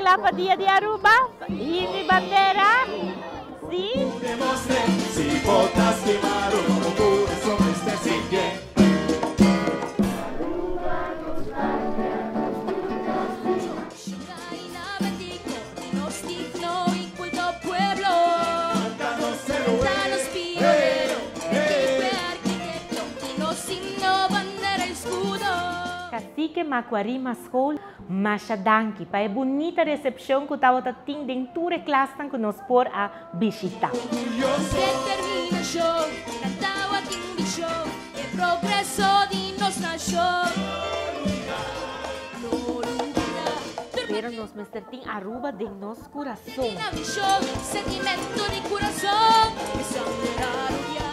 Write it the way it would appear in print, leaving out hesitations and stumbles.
cla pa Dia di Aruba? Himno y bandera? Si? Cacique Macuarima School, masha danki pa e bunita recepcion cu tabata tin den tur e klasnan cu nos por a bishita. Determinacion, cantaba tin vision, e progreso di nos nacion. No lubida. Pero nos mester tin Aruba den nos curason. Sentimento di curason, e sangre arubiano.